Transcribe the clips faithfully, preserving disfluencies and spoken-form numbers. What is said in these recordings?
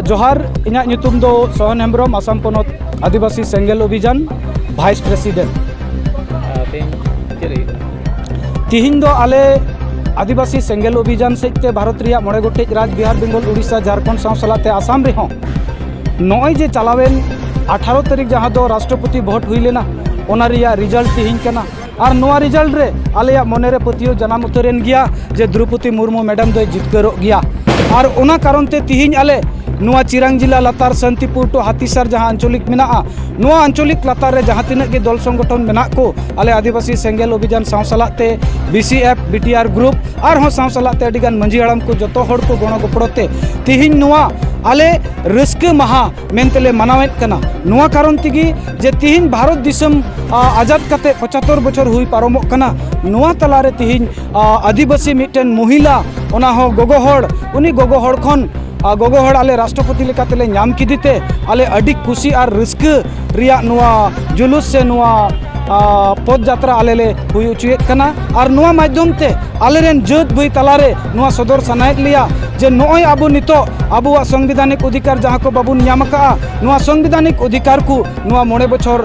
ᱡᱚᱦᱟᱨ, ᱤᱧᱟᱹᱜ ᱧᱩᱛᱩᱢ ᱫᱚ ᱥᱚᱦᱚᱱ ᱦᱮᱢᱵᱨᱚᱢ, ᱟᱥᱟᱢ ᱯᱚᱱᱚᱛ ᱟᱹᱫᱤᱵᱟᱹᱥᱤ ᱥᱮᱸᱜᱮᱞ ᱚᱵᱷᱤᱡᱟᱱ ᱵᱷᱟᱭᱤᱥ ᱯᱨᱮᱥᱤᱰᱮᱱᱴ᱾ ᱛᱮᱦᱮᱧ ᱪᱮᱫ ᱞᱟᱹᱜᱤᱫ? ᱛᱤᱦᱤᱧ ᱫᱚ ᱟᱞᱮ ᱟᱹᱫᱤᱵᱟᱹᱥᱤ ᱥᱮᱸᱜᱮᱞ ᱚᱵᱷᱤᱡᱟᱱ ᱥᱮᱫ ᱛᱮ ᱵᱷᱟᱨᱚᱛ ᱨᱮᱭᱟᱜ ᱢᱚᱬᱮ ᱜᱚᱴᱮᱡ ᱨᱟᱡᱽ, ᱵᱤᱦᱟᱨ, ᱵᱮᱝᱜᱚᱞ, ᱩᱲᱤᱥᱥᱟ, ᱡᱷᱟᱲᱠᱷᱚᱸᱰ ᱥᱟᱶ ᱥᱟᱞᱟᱜ ᱛᱮ ᱟᱥᱟᱢ ᱨᱮᱦᱚᱸ ᱱᱚᱜᱼᱚᱭ ᱡᱮ ᱪᱟᱞᱟᱣᱮᱱ ᱟᱴᱷᱟᱨᱚ ᱛᱟᱹᱨᱤᱠᱷ, ᱡᱟᱦᱟᱸ ᱫᱚ ᱨᱟᱥᱴᱨᱚᱯᱚᱛᱤ ᱵᱷᱳᱴ ᱦᱩᱭ ᱞᱮᱱᱟ, ᱚᱱᱟ ᱨᱮᱭᱟᱜ ᱨᱮᱡᱟᱞᱴ ᱛᱤᱦᱤᱧ ᱠᱟᱱᱟ᱾ ᱟᱨ ᱱᱚᱣᱟ ᱨᱮᱡᱟᱞᱴ ᱨᱮ ᱟᱞᱮᱭᱟᱜ ᱢᱚᱱᱮᱨᱮ ᱯᱟᱹᱛᱭᱟᱹᱣ ᱡᱟᱱᱟᱢ ᱩᱛᱟᱹᱨᱮᱱ ᱜᱮᱭᱟ ᱡᱮ ᱫᱨᱚᱣᱯᱚᱫᱤ ᱢᱩᱨᱢᱩ ᱢᱮᱰᱟᱢ ᱫᱚᱭ ᱡᱤᱛᱠᱟᱹᱨᱚᱜ ᱜᱮᱭᱟ᱾ ᱟᱨ ᱚᱱᱟ ᱠᱟᱨᱚᱱ ᱛᱮ ᱛᱤᱦᱤᱧ ᱟᱞᱮ ᱱᱚᱣᱟ ᱪᱤᱨᱟᱝ ᱡᱮᱞᱟ ᱞᱟᱛᱟᱨ ᱥᱟᱱᱛᱤᱯᱩᱨ ᱴᱩ ᱦᱟᱛᱤᱥᱟᱨ ᱡᱟᱦᱟᱸ ᱟᱧᱪᱚᱞᱤᱠ ᱢᱮᱱᱟᱜᱼᱟ, ᱱᱚᱣᱟ ᱟᱧᱪᱚᱞᱤᱠ ᱞᱟᱛᱟᱨ ᱨᱮ ᱡᱟᱦᱟᱸ ᱛᱤᱱᱟᱹᱜ ᱜᱮ ᱫᱚᱞ ᱥᱚᱝᱜᱚᱴᱷᱚᱱ ᱢᱮᱱᱟᱜ ᱠᱚ, ᱟᱞᱮ ᱟᱹᱫᱤᱵᱟᱹᱥᱤ ᱥᱮᱸᱜᱮᱞ ᱚᱵᱷᱤᱡᱟᱱ ᱥᱟᱶ ᱥᱟᱞᱟᱜ ᱛᱮ B C F, B T R group, ᱟᱨᱦᱚᱸ ᱥᱟᱶ ᱥᱟᱞᱟᱜ ᱛᱮ ᱟᱹᱰᱤᱜᱟᱱ ᱢᱟᱹᱡᱷᱤ ᱦᱟᱲᱟᱢ ᱠᱚ, ᱡᱚᱛᱚ ᱦᱚᱲ ᱠᱚ ᱜᱚᱲᱚ ᱜᱚᱯᱚᱲᱚ ᱛᱮ ᱛᱤᱦᱤᱧ ᱱᱚᱣᱟ ᱟᱞᱮ ᱨᱟᱹᱥᱠᱟᱹ ᱢᱟᱦᱟ ᱢᱮᱱᱛᱮᱞᱮ ᱢᱟᱱᱟᱣᱮᱫ ᱠᱟᱱᱟ᱾ ᱱᱚᱣᱟ ᱠᱟᱨᱚᱱ ᱛᱮᱜᱮ ᱡᱮ ᱛᱤᱦᱤᱧ ᱵᱷᱟᱨᱚᱛ ᱫᱤᱥᱚᱢ, ᱟ, ᱟᱡᱟᱫ ᱠᱟᱛᱮ ᱯᱚᱸᱪᱟᱛᱛᱳᱨ ᱵᱚᱪᱷᱚᱨ ᱦᱩᱭ ᱯᱟᱨᱚᱢᱚᱜ ᱠᱟᱱᱟ, ᱱᱚᱣᱟ ᱛᱟᱞᱟᱨᱮ ᱛᱤᱦᱤᱧ, ᱟ, ᱟᱹᱫᱤᱵᱟᱹᱥᱤ ᱢᱤᱫᱴᱮᱱ ᱢᱚᱦᱤᱞᱟ, ᱚᱱᱟ ᱦᱚᱸ ᱜᱚᱜᱚ ᱦᱚᱲ, ᱩᱱᱤ ᱜᱚᱜᱚ ᱦᱚᱲ ᱠᱷᱚᱱ, ᱟ, ᱜᱚᱜᱚ ᱦᱚᱲ ᱟᱞᱮ ᱨᱟᱥᱴᱨᱚᱯᱚᱛᱤ ᱞᱮᱠᱟᱛᱮᱞᱮ ᱧᱟᱢ ᱠᱮᱫᱮ ᱛᱮ ᱟᱞᱮ ᱟᱹᱰᱤ ᱠᱩᱥᱤ ᱟᱨ ᱨᱟᱹᱥᱠᱟᱹ ᱨᱮᱭᱟᱜ ᱱᱚᱣᱟ ᱡᱩᱞᱩᱥ ᱥᱮ ᱱᱚᱣᱟ, ᱟ, ᱯᱚᱫᱽ ᱡᱟᱛᱨᱟ ᱟᱞᱮ ᱞᱮ ᱦᱩᱭ ᱦᱚᱪᱚᱭᱮᱫ ᱠᱟᱱᱟ᱾ ᱟᱨ ᱱᱚᱣᱟ ᱢᱟᱫᱽᱫᱷᱚᱢ ᱛᱮ ᱟᱞᱮᱨᱮᱱ ᱡᱟᱹᱛ ᱵᱷᱟᱹᱭ ᱛᱟᱞᱟᱨᱮ ᱱᱚᱣᱟ ᱥᱚᱫᱚᱨ ᱥᱟᱱᱟᱭᱮᱫ ᱞᱮᱭᱟ ᱡᱮ ᱱᱚᱜᱼᱚᱭ ᱟᱵᱚ ᱱᱤᱛᱚᱜ ᱟᱵᱚᱣᱟᱜ ᱥᱚᱝᱵᱤᱫᱷᱟᱱᱤᱠ ᱚᱫᱷᱤᱠᱟᱨ ᱡᱟᱦᱟᱸ ᱠᱚ ᱵᱟᱵᱚᱱ ᱧᱟᱢ ᱟᱠᱟᱫᱼᱟ, ᱱᱚᱣᱟ ᱥᱚᱝᱵᱤᱫᱷᱟᱱᱤᱠ ᱚᱫᱷᱤᱠᱟᱨ ᱠᱚ ᱱᱚᱣᱟ ᱢᱚᱬᱮ ᱵᱚᱪᱷᱚᱨ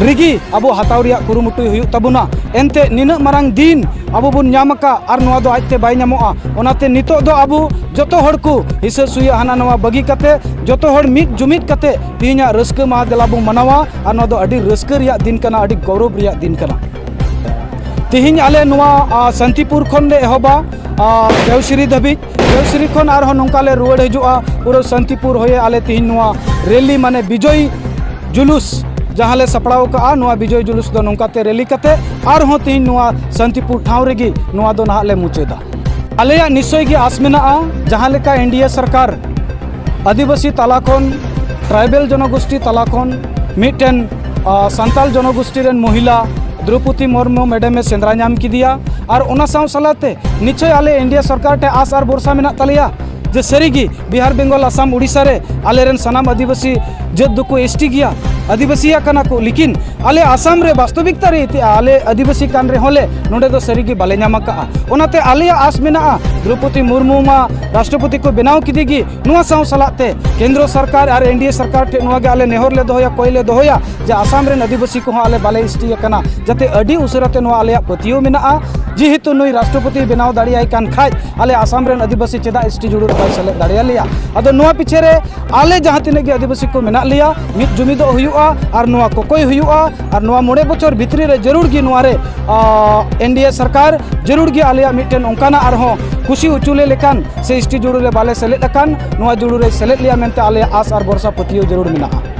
ᱨᱮᱜᱮ ᱟᱵᱚ ᱦᱟᱛᱟᱣ ᱨᱮᱭᱟᱜ ᱠᱩᱨᱩᱢᱩᱴᱩᱭ ᱦᱩᱭᱩᱜ ᱛᱟᱵᱚᱱᱟ᱾ ᱮᱱᱛᱮ ᱱᱤᱱᱟᱹᱜ ᱢᱟᱨᱟᱝ ᱫᱤᱱ ᱟᱵᱚ ᱵᱚᱱ ᱧᱟᱢ ᱟᱠᱟᱫ ᱟᱨ ᱱᱚᱣᱟ ᱫᱚ ᱟᱡᱛᱮ ᱵᱟᱭ ᱧᱟᱢᱚᱜᱼᱟ᱾ ᱚᱱᱟᱛᱮ ᱱᱤᱛᱚᱜ ᱫᱚ ᱟᱵᱚ ᱡᱚᱛᱚ ᱦᱚᱲ ᱠᱚ ᱦᱤᱥᱟᱹ ᱥᱩᱭᱟᱹ ᱦᱟᱱᱟ ᱱᱟᱣᱟ ᱵᱟᱹᱜᱤ ᱠᱟᱛᱮ ᱡᱚᱛᱚ ᱦᱚᱲ ᱢᱤᱫ ᱡᱩᱢᱤᱫ ᱠᱟᱛᱮ ᱛᱮᱦᱮᱧᱟᱜ ᱨᱟᱹᱥᱠᱟᱹ ᱢᱟᱦᱟ ᱫᱮᱞᱟ ᱵᱚᱱ ᱢᱟᱱᱟᱣᱟ᱾ ᱟᱨ ᱱᱚᱣᱟ ᱫᱚ ᱟᱹᱰᱤ ᱨᱟᱹᱥᱠᱟᱹ ᱨᱮᱭᱟᱜ ᱫᱤᱱ ᱠᱟᱱᱟ, ᱟᱹᱰᱤ ᱜᱚᱨᱚᱵᱽ ᱨᱮᱭᱟᱜ ᱫᱤᱱ ᱠᱟᱱᱟ᱾ ᱛᱮᱦᱮᱧ ᱟᱞᱮ ᱱᱚᱣᱟ, ᱟ, ᱥᱟᱱᱛᱤᱯᱩᱨ ᱠᱷᱚᱱ ᱞᱮ ᱮᱦᱚᱵᱟ, ᱟ, ᱵᱮᱣᱥᱤᱨᱤ ᱫᱷᱟᱹᱵᱤᱡ᱾ ᱵᱮᱣᱥᱤᱨᱤ ᱠᱷᱚᱱ ᱟᱨᱦᱚᱸ ᱱᱚᱝᱠᱟ ᱞᱮ ᱨᱩᱣᱟᱹᱲ ᱦᱤᱡᱩᱜᱼᱟ ᱯᱩᱨᱟᱹ ᱥᱟᱱᱛᱤᱯᱩᱨ ᱦᱚᱭᱮ ᱟᱞᱮ ᱛᱮᱦᱮᱧ ᱱᱚᱣᱟ ᱨᱮᱞᱤ ᱢᱟᱱᱮ ᱵᱤᱡᱚᱭ ᱡᱩᱞᱩᱥ ᱡᱟᱦᱟᱸ ᱞᱮ ᱥᱟᱯᱲᱟᱣ ᱠᱟᱜᱼᱟ, ᱱᱚᱣᱟ ᱵᱤᱡᱚᱭ ᱡᱩᱞᱩᱥ ᱫᱚ ᱱᱚᱝᱠᱟᱛᱮ ᱨᱮᱞᱤ ᱠᱟᱛᱮ ᱟᱨᱦᱚᱸ ᱛᱮᱦᱮᱧ ᱱᱚᱣᱟ ᱥᱟᱱᱛᱤᱯᱩᱨ ᱴᱷᱟᱶ ᱨᱮᱜᱮ ᱱᱚᱣᱟ ᱫᱚ ᱱᱟᱦᱟᱜ ᱞᱮ ᱢᱩᱪᱟᱹᱫᱟ᱾ ᱟᱞᱮᱭᱟᱜ ᱱᱤᱥᱪᱚᱭ ᱜᱮ ᱟᱥ ᱢᱮᱱᱟᱜᱼᱟ, ᱡᱟᱦᱟᱸ ᱞᱮᱠᱟ ᱮᱱ ᱰᱤ ᱮ ᱥᱚᱨᱠᱟᱨ ᱟᱹᱫᱤᱵᱟᱹᱥᱤ ᱛᱟᱞᱟ ᱠᱷᱚᱱ, ᱴᱨᱟᱭᱵᱮᱞ ᱡᱚᱱᱚᱜᱳᱥᱴᱤ ᱛᱟᱞᱟ ᱠᱷᱚᱱ ᱢᱤᱫᱴᱮᱱ, ᱟ, ᱥᱟᱱᱛᱟᱞ ᱡᱚᱱᱚᱜᱳᱥᱴᱤ ᱨᱮᱱ ᱢᱚᱦᱤᱞᱟ ᱫᱨᱚᱣᱯᱚᱫᱤ ᱢᱩᱨᱢᱩ ᱢᱮᱰᱟᱢᱮ ᱥᱮᱸᱫᱽᱨᱟ ᱧᱟᱢ ᱠᱮᱫᱮᱭᱟ᱾ ᱟᱨ ᱚᱱᱟ ᱥᱟᱶ ᱥᱟᱞᱟᱜ ᱛᱮ ᱱᱤᱥᱪᱚᱭ ᱟᱞᱮ ᱮᱱ ᱰᱤ ᱮ ᱥᱚᱨᱠᱟᱨ ᱴᱷᱮᱱ ᱟᱥ ᱟᱨ ᱵᱷᱚᱨᱥᱟ ᱢᱮᱱᱟᱜ ᱛᱟᱞᱮᱭᱟ ᱡᱮ ᱥᱟᱹᱨᱤᱜᱮ ᱵᱤᱦᱟᱨ, ᱵᱮᱝᱜᱚᱞ, ᱟᱥᱟᱢ, ᱩᱲᱤᱥᱥᱟ ᱨᱮ ᱟᱞᱮᱨᱮᱱ ᱥᱟᱱᱟᱢ ᱟᱹᱫᱤᱵᱟᱹᱥᱤ ᱡᱟᱹᱛ ᱫᱚᱠᱚ ᱮᱥ ᱴᱤ ᱜᱮᱭᱟ, ᱟᱹᱫᱤᱵᱟᱹᱥᱤ ᱟᱠᱟᱱᱟ ᱠᱚ, ᱞᱮᱠᱤᱱ ᱟᱞᱮ ᱟᱥᱟᱢ ᱨᱮ ᱵᱟᱥᱛᱚᱵᱤᱠᱛᱟ ᱨᱮ ᱮᱱᱛᱮᱫ ᱟᱞᱮ ᱟᱹᱫᱤᱵᱟᱹᱥᱤ ᱠᱟᱱ ᱨᱮᱦᱚᱸ ᱞᱮ ᱱᱚᱰᱮ ᱫᱚ ᱥᱟᱹᱨᱤᱜᱮ ᱵᱟᱞᱮ ᱧᱟᱢ ᱟᱠᱟᱫᱼᱟ᱾ ᱚᱱᱟᱛᱮ ᱟᱞᱮᱭᱟᱜ ᱟᱥ ᱢᱮᱱᱟᱜᱼᱟ, ᱫᱨᱚᱯᱚᱫᱤ ᱢᱩᱨᱢᱩ ᱢᱟ ᱨᱟᱥᱴᱨᱚᱯᱚᱛᱤ ᱠᱚ ᱵᱮᱱᱟᱣ ᱠᱮᱫᱮ ᱜᱮ, ᱱᱚᱣᱟ ᱥᱟᱶ ᱥᱟᱞᱟᱜ ᱛᱮ ᱠᱮᱱᱫᱨᱚ ᱥᱚᱨᱠᱟᱨ ᱟᱨ ᱮᱱ ᱰᱤ ᱮ ᱥᱚᱨᱠᱟᱨ ᱴᱷᱮᱱ ᱱᱚᱣᱟ ᱜᱮ ᱟᱞᱮ ᱱᱮᱦᱚᱨ ᱞᱮ ᱫᱚᱦᱚᱭᱟ, ᱠᱚᱭ ᱞᱮ ᱫᱚᱦᱚᱭᱟ ᱡᱮ ᱟᱥᱟᱢ ᱨᱮᱱ ᱟᱹᱫᱤᱵᱟᱹᱥᱤ ᱠᱚᱦᱚᱸ ᱟᱞᱮ ᱵᱟᱞᱮ ᱮᱥ ᱴᱤ ᱟᱠᱟᱱᱟ, ᱡᱟᱛᱮ ᱟᱹᱰᱤ ᱩᱥᱟᱹᱨᱟ ᱛᱮ ᱱᱚᱣᱟ ᱟᱞᱮᱭᱟᱜ ᱯᱟᱹᱛᱭᱟᱹᱣ ᱢᱮᱱᱟᱜᱼᱟ᱾ ᱡᱮᱦᱮᱛᱩ ᱱᱩᱭ ᱨᱟᱥᱴᱨᱚᱯᱚᱛᱤ ᱵᱮᱱᱟᱣ ᱫᱟᱲᱮᱭᱟᱭ ᱠᱟᱱ ᱠᱷᱟᱡ ᱟᱞᱮ ᱟᱥᱟᱢ ᱨᱮᱱ ᱟᱹᱫᱤᱵᱟᱹᱥᱤ ᱪᱮᱫᱟᱜ ᱮᱥ ᱴᱤ ᱡᱩᱲᱩ ᱨᱮ ᱵᱟᱭ ᱥᱮᱞᱮᱫ ᱫᱟᱲᱮᱭᱟᱞᱮᱭᱟ? ᱟᱫᱚ ᱱᱚᱣᱟ ᱯᱤᱪᱷᱮ ᱨᱮ ᱟᱞᱮ ᱡᱟᱦᱟᱸ ᱛᱤᱱᱟᱹᱜ ᱜᱮ ᱟᱹᱫᱤᱵᱟᱹᱥᱤ ᱠᱚ ᱢᱮᱱᱟᱜ ᱞᱮᱭᱟ, ᱢᱤᱫ ᱡᱩᱢᱤᱫᱚᱜ ᱦᱩᱭᱩᱜᱼᱟ ᱟᱨ ᱱᱚᱣᱟ ᱠᱚᱠᱚᱭ ᱦᱩᱭᱩᱜᱼᱟ ᱟᱨ ᱱᱚᱣᱟ ᱢᱚᱬᱮ ᱵᱚᱪᱷᱚᱨ ᱵᱷᱤᱛᱨᱤ ᱨᱮ ᱡᱟᱹᱨᱩᱲ ᱜᱮ ᱱᱚᱣᱟ ᱨᱮ, ᱟ, ᱮᱱ ᱰᱤ ᱮ ᱥᱚᱨᱠᱟᱨ ᱡᱟᱹᱨᱩᱲ ᱜᱮ ᱟᱞᱮᱭᱟᱜ ᱢᱤᱫᱴᱮᱱ ᱚᱱᱠᱟᱱᱟᱜ ᱟᱨᱦᱚᱸ ᱠᱩᱥᱤ ᱦᱚᱪᱚ ᱞᱮ ᱞᱮᱠᱟᱱ ᱥᱮ ᱮᱥ ᱴᱤ ᱡᱩᱲᱩ ᱨᱮ ᱵᱟᱞᱮ ᱥᱮᱞᱮᱫ ᱟᱠᱟᱱ ᱱᱚᱣᱟ ᱡᱩᱲᱩ ᱨᱮ ᱥᱮᱞᱮᱫ ᱞᱮᱭᱟ ᱢᱮᱱᱛᱮ ᱟᱞᱮᱭᱟᱜ ᱟᱥ ᱟᱨ ᱵᱷᱚᱨᱥᱟ ᱯᱟᱹᱛᱭᱟᱹᱣ ᱡᱟᱹᱨᱩᱲ ᱢᱮᱱᱟᱜᱼᱟ᱾